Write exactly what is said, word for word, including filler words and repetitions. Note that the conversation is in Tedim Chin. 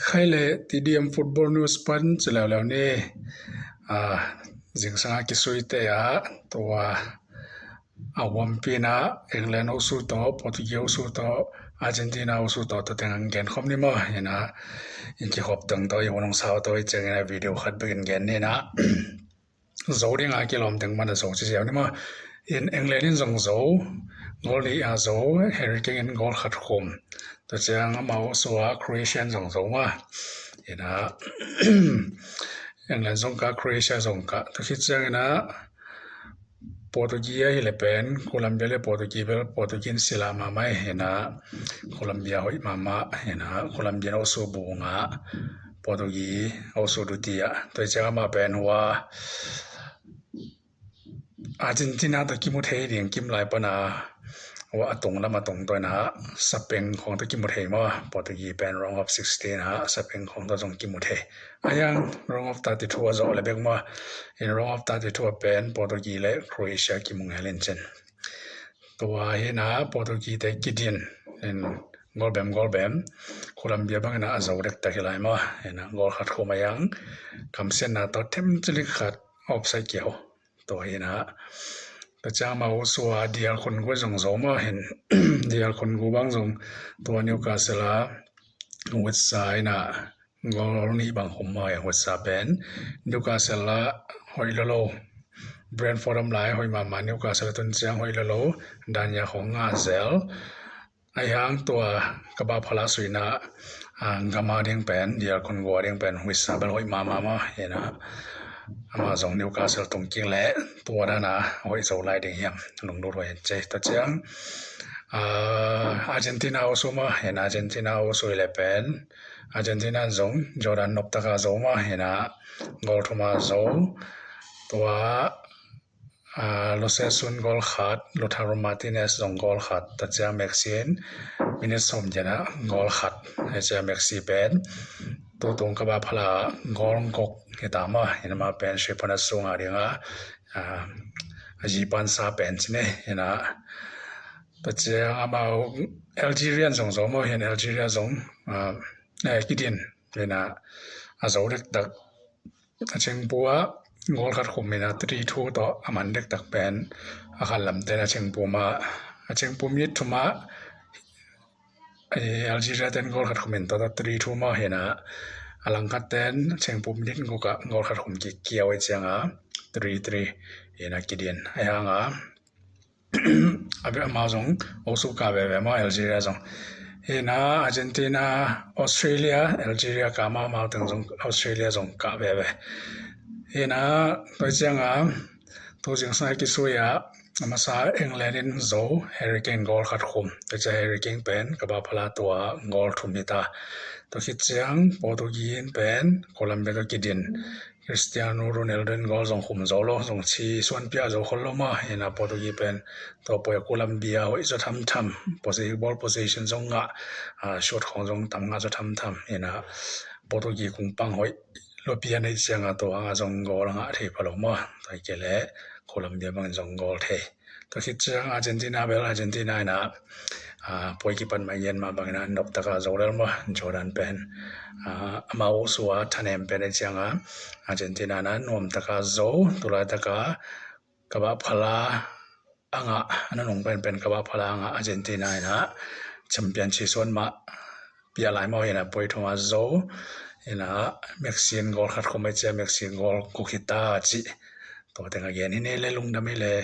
Khai le T D M Football News pan ci leuleu ni. Zingsanga kisuite ah tua a huampina England osu tawh, Portugal osu tawh, Argentina osu tawh, tua teng ang gen khawm ni maw? Ina in kikhop teng tawh i hunong sau tawh i ciangina video khat bekin gen nina. Zo dinga kilawm teng mana zo ci ziau ni maw? In England in zong zo, goal nih a zo, Harry Kane in goal khat khum. Tua ciang amau sua Croatia in zong zo maw? Ina England zong ka, Croatia zong ka. Tua khit ciangina Portugal hi le pen Colombia le Portugal bel Portugal in sila mahmah hi ina Colombia hoih mahmah ina Colombia in osu bunga Portugal osu dutia. Tua ciang amah pen hua Argentina tawh kimu thei ding kim lai pana hua a tung lam a tung tawh ina Spain khong tawh kimu thei maw? Portugal pen round of sixteen a Spain khong tawh zong kimu thei. A yang round of thirty-two a zawh le bek maw? In round of thirty-two a pen Portugal le Croatia kimu ngel in cin. Tua hina Portugal te kidin in goal bem goal bem Colombia bangina a zo dektak hi lai maw? Ina goal khat khum a yang kamsiatna tawh themcilik khat offside kiau. Tua hina tua ciang amau sua D R Congo zong zo maw? Hin D R Congo bang zong tua Newcastle a Witsa ina goal nih bang khum maw? Witsa pen Newcastle a hoih lolo, Brentford om lai hoih mahmah, Newcastle tun ciang hoih lolo, dania khong nga zel. Ahi hang tua Kaba Phala suina gama ding pen, D R Congo ding pen Witsa bel hoih mahmah maw? Ina ama zong Newcastle tung kik le tua dana hoih zo lai ding hiam? Lunglut hoih in cei. Tua ciang Argentina osu maw? Ina Argentina osu hi le pen Argentina zong Jordan noptaka zo maw? Ina goal thuma zo. Tua Lo Celso in goal khat, Lautaro Martinez zong goal khat, tua ciang Messi in minute sawm diana goal khat. Tua ciang Messi pen tutung Kaba Phala goal guk hi ta maw? Ina ama pen sui pana sunga dinga a zipan sa pen cine ina. Tua ciang amau Algeria zong zo maw? Hin Algeria zong kidin ina a zo dektak a chengpu ah goal khat khum ina three two tawh a man dektak pen a khan lamten a chengpu ma a chengpu minute thuma Algeria ten goal khat khum in tawh three two maw? Hina a langkhat ten a chengpu minute guk ah goal khat khum kik kiau i cianga three three hina kidin a hanga a bia amau zong osu ka veve maw Algeria zong. Hina Argentina Australia Algeria ka ma amau teng zong Australia zong ka veve. Hina tua cianga tu zingsang kisui a a masa England in zo Harry Kane goal khat khum. Tua ciang Harry Kane pen Kaba Phala tua goal thum hita. Tua khit ciang Portugal in pen Colombia tua kidin Cristiano Ronaldo in goal zong khum zo lo, zong ci suan pia zo khol lo maw. Hina Portugal pen tua poi a Colombia hoih zo thamtham, ball position zong ngah, shoot khong zong tam ngah zo thamtham. Hina Portugal kung pang hoih lopia nei cianga tua anga zong goal a ngah thei pha lo maw. Tua hi kei le Colombia bangin zong goal thei. Tua khit ciang Argentina bel Argentina ina poi kipan mah ngen mah bangina noptaka zo lel maw Jordan pen. Amau sua thanem pen ei cianga Argentina na nuamtaka zo tulaitaka Kaba Phala a ngah a nunung penpen Kaba Phala a ngah Argentina ina champion ci suan mah pia lai maw hina poi thuma zo hina Messi in goal khat khum ei cia Messi goal guk hita ci. Tua teng a gen hi nei le lungdam hi le.